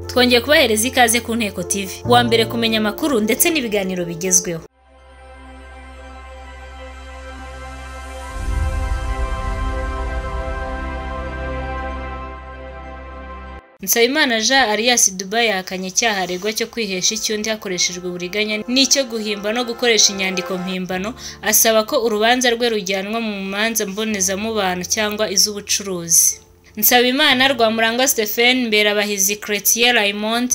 Twongeye kubahereza ikaze ku Nteko TV, wa mbere kumenya amakuru ndetse n'ibiganiro bigezweho. Nsabimana Jean alias Dubai yahakanye icyaha aregwa cyo kwihesha icy'undi hakoreshejwe uburiganya n'icyo guhimba no gukoresha inyandiko mpimbano, asaba ko urubanza rwe rujyanwa mu manza mbonezamubano cyangwa iz'ubucuruzi. Nsabimana Rwamurangwa Stephen, Mberabahizi Chrétien Raymond,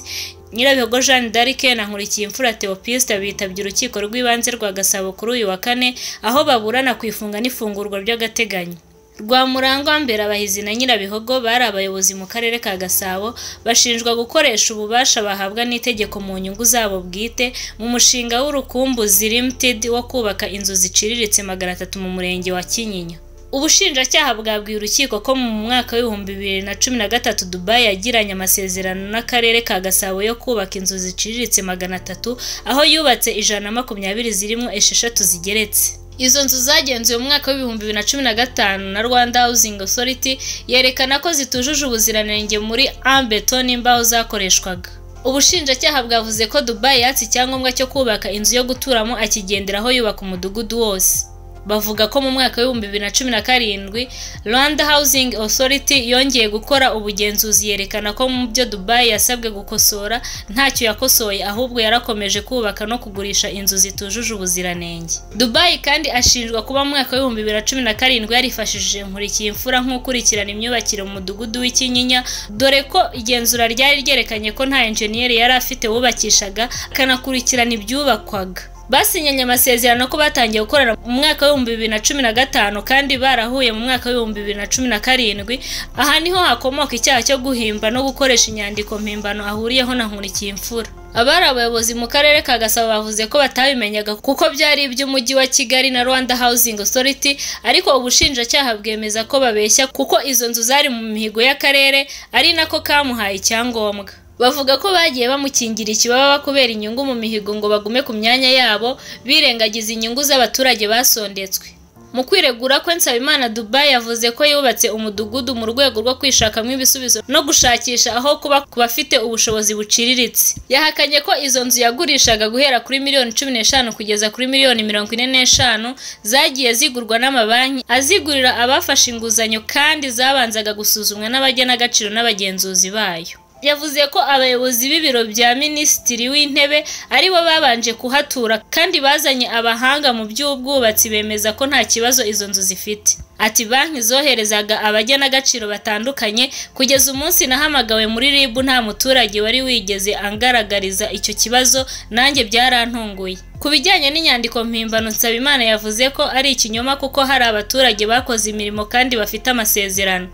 Nyirabihogo Jeanne d'Arc na Nkurikiyimfura Theopiste bitabye urukiko rw'ibanze rwa Gasabo kuri uyu wa kane, aho baburana ku ifunga n'ifungurwa by'agateganyo. Rwamurangwa, Mberabahizi na Nyirabihogo bari abayobozi mu karere ka Gasabo, bashinjwa gukoresha ububasha bahabwa n'itegeko mu nyungu zabo bwite mu mushinga w'Urukumbuzi Limited wo kubaka inzu ziciriritse 300 mu murenge wa Kinyinya. Ubushinjacyaha bwabwiye urukiko ko mu mwaka w'2013 Dubai yagiranye amasezerano n'akarere ka Gasabo yo kubaka inzu ziciriritse 300, aho yubatse 120 zirimo 6 zigeretse. Izo nzu zagenzuwe mu mwaka w'2015 na Rwanda Housing Authority, yerekana ko zitujuje ubuziranenge muri ambeto n'imbaho zakoreshwaga. Ubushinjacyaha bwavuze ko Dubai yatse icyangombwa cyo kubaka inzu yo guturamo akigenderaho yubaka umudugudu wose. Bavuga ko mu mwaka w'2017 Rwanda Housing Authority yongeye gukora ubugenzuzi, yerekana ko mu byo Dubai yasabwe gukosora ntacyo yakosoye, ahubwo yarakomeje kubaka no kugurisha inzu zitujuje ubuziranenge. Dubai kandi ashinjwa kuba mu mwaka w'2017 yarifashishije Nkurikiyimfura nk'ukurikirana imyubakire mu mudugudu w'Ikinyinya, dore ko igenzura ryari ryerekanye ko nta enjeniyeri yari afite wubakishaga akanakurikirana ibyubakwaga. Basinyanye amasezerano ko batangiye gukorana mu mwaka w'2015 kandi barahuye mu mwaka w'2017. Aha niho hakomoka icyaha cyo guhimba no gukoresha inyandiko mpimbano ahuriyeho na Nkurikiyimfura. Abari abayobozi mu karere ka Gasabo bavuze ko batabimenyaga kuko byari iby'umujyi wa Kigali na Rwanda Housing Authority, ariko ubushinjacyaha bwemeza ko babeshya kuko izo nzu zari mu mihigo y'akarere, ari nako kamuhaye icyangombwa. Bavuga ko bagiye bamukingira ikibaba kubera inyungu mu mihigo ngo bagume ku myanya yabo, birengagiza inyungu z'abaturage basondetswe. Mu kwiregura kwe, Nsabimana Dubai yavuze ko yubatse umudugudu mu rwego rwo kwishakamo ibisubizo no gushakisha aho kuba ku bafite ubushobozi buciriritse. Yahakanye ko izo nzu yagurishaga guhera kuri miliyoni 15 kugeza kuri miliyoni 45 zagiye zigurwa n'amabanki azigurira abafashe inguzanyo, kandi zabanzaga gusuzumwa n'abagenagaciro n'abagenzuzi bayo. Yavuze ko abayobozi b'ibiro bya Minisitiri w'Intebe aribo babanje kuhatura kandi bazanye abahanga mu by'ubwubatsi bemeza ko nta kibazo izo nzu zifite. Ati banki zoherezaga abagenagaciro batandukanye, kugeza umunsi nahamagawe muri RIB nta muturage wari wigeze angaragariza icyo kibazo, nanjye byarantunguye. Ku bijyanye n'inyandiko mpimbano, Nsabimana yavuze ko ari ikinyoma kuko hari abaturage bakoze imirimo kandi bafite amasezerano.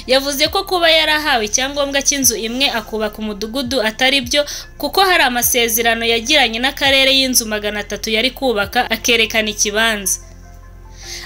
Yavuze ko kuba yarahawe icyangombwa cy'inzu imwe akubaka umudugudu atari byo, kuko hari amasezerano yagiranye n'akarere y'inzu 300 yari kubaka akerekana ikibanza.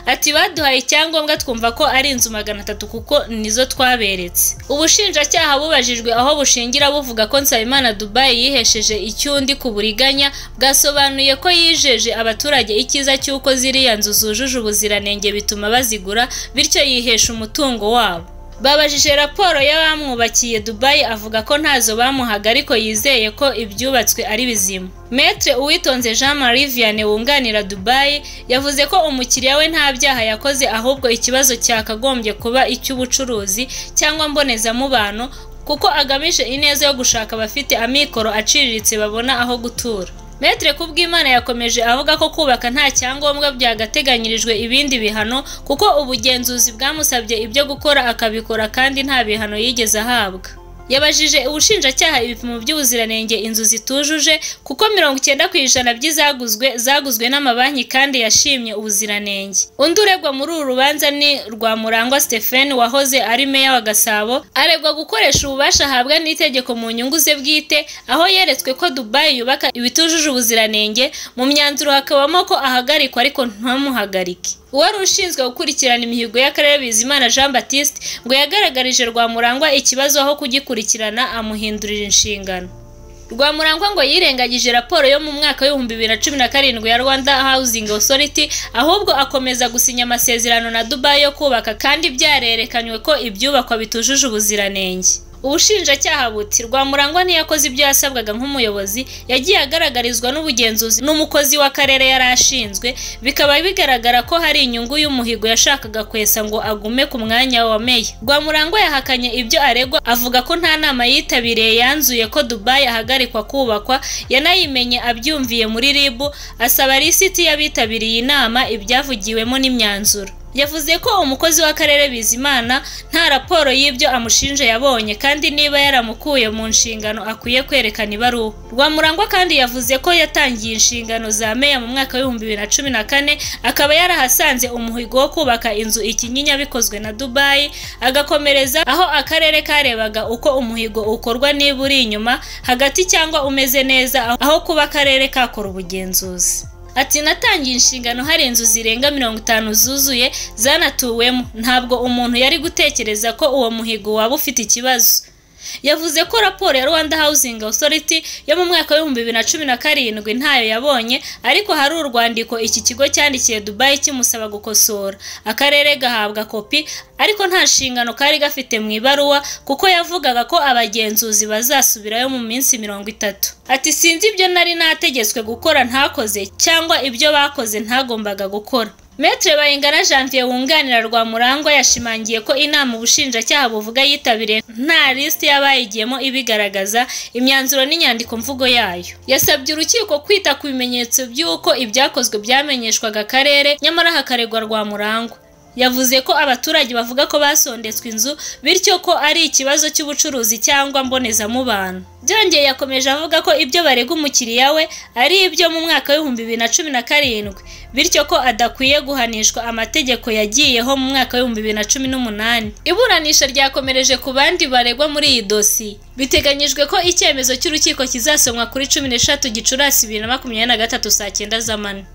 Ati baduhaye icyangombwa twumva ko ari inzu 300 kuko nizo twaberetse. Ubushinjacyaha bubajijwe aho bushingira buvuga ko Nsabimana Dubai yihesheje icy'undi ku buriganya, bwasobanuye ko yijeje abaturage icyiza cy'uko ziriya nzu zujuje ubuziranenge bituma bazigura, bityo yihesha umutungo wabo. Babajije raporo y'abamwubakiye Dubai, avuga ko ntazo bamuhaga ariko yizeye ko ibyubatswe ari bizima. Maître Uwitonze Jean Marie Vianney wunganira Dubai yavuze ko umukiriya we nta byaha yakoze, ahubwo ikibazo cyakagombye kuba icy'ubucuruzi cyangwa mbonezamubano, kuko agamije ineza yo gushaka abafite amikoro aciriritse babona aho gutura. Maître Kubwimana yakomeje avuga ko kubaka nta cyangombwa byagateganyirijwe ibindi bihano, kuko ubugenzuzi bwamusabye ibyo gukora akabikora kandi nta bihano yigeze ahabwa. Yabajije ubushinjacyaha ibipimo by'ubuziranenge inzu zitujuje, kuko 90% by'izaguzwe zaguzwe n'amabanki kandi yashimye ubuziranenge. Undi uregwa muri uru rubanza ni Rwamurangwa Stephen wahoze ari meya wa Gasabo, aregwa gukoresha ububasha ahabwa n'itegeko mu nyungu ze bwite, aho yeretswe ko Dubai yubaka ibitujuje ubuziranenge, mu myanzuro hakabamo ko ahagarikwa ariko ntamuhagarike. Uwari ushinzwe gukurikirana imihigo y'akarere Bizimana Jean Baptiste ngo yagaragarije Rwamurangwa ikibazo aho kugikurikirana amuhindurira inshingano. Rwamurangwa ngo yirengagije raporo yo mu mwaka w'2017 ya Rwanda Housing Authority, ahubwo akomeza gusinya amasezerano na Dubai yo kubaka kandi byarerekanywe ko ibyubakwa bitujuje ubuziranenge. Ubushinjacyaha buti Rwamurangwa ntiyakoze ibyo yasabwaga nk'umuyobozi, yagiye agaragarizwa n'ubugenzuzi n'umukozi w'akarere yari ashinzwe, bikaba bigaragara ko hari inyungu y'umuhigo yashakaga kwesa ngo agume ku mwanya wa meya. Rwamurangwa yahakanye ibyo aregwa, avuga ko nta nama yitabiriye yanzuye ko Dubai ahagarikwa kubakwa, yanayimenye abyumviye muri RIB, asaba lisiti y'abitabiriye inama, ibyavugiwemo n'imyanzuro. Yavuze ko umukozi w'akarere Bizimana nta raporo y'ibyo amushinja yabonye, kandi niba yaramukuye mu nshingano akwiye kwerekana ibaruwa. Rwamurangwa kandi yavuze ko yatangiye inshingano za meya mu mwaka wa 2014, akaba yarahasanze umuhigo wo kubaka inzu i Kinyinya bikozwe na Dubai, agakomereza aho akarere karebaga uko umuhigo ukorwa, niba uri inyuma, hagati cyangwa umeze neza, aho kuba akarere kakora ubugenzuzi. Ati natangiye inshingano hari inzu zirenga 50 zuzuye zanatuwemo, ntabwo umuntu yari gutekereza ko uwo muhigo waba ufite ikibazo. Yavuze ko raporo ya Rwanda Housing Authority yo mu mwaka wa 2017 ntayo yabonye, ariko hari urwandiko iki kigo cyandikiye Dubai kimusaba gukosora, akarere gahabwa kopi, ariko nta nshingano kari gafite mu ibaruwa kuko yavugaga ko abagenzuzi bazasubirayo mu minsi 30. Ati sinzi ibyo nari nategetswe gukora ntakoze, cyangwa ibyo bakoze ntagombaga gukora. Maître Bayingana Janvier wunganira Rwamurangwa yashimangiye ko inama ubushinjacyaha buvuga yitabiriye nta lisiti y'abayigiyemo ibigaragaza, imyanzuro n'inyandiko mvugo yayo. Yasabye urukiko kwita ku bimenyetso by'uko ibyakozwe byamenyeshwaga akarere, nyamara hakaregwa Rwamurangwa. Yavuze ko abaturage bavuga ko basondetswe inzu, bityo ko ari ikibazo cy'ubucuruzi cyangwa mbonezamubano. Byongeye yakomeje avuga ko ibyo barega umukiriya we ari ibyo mu mwaka wa 2017, bityo ko adakwiye guhanishwa amategeko yagiyeho mu mwaka wa 2018. Iburanisha ryakomereje ku bandi baregwa muri iyi dosiye. Biteganyijwe ko icyemezo cy'urukiko kizasomwa kuri 13 Gicurasi 2023 saa 9 z'amanywa.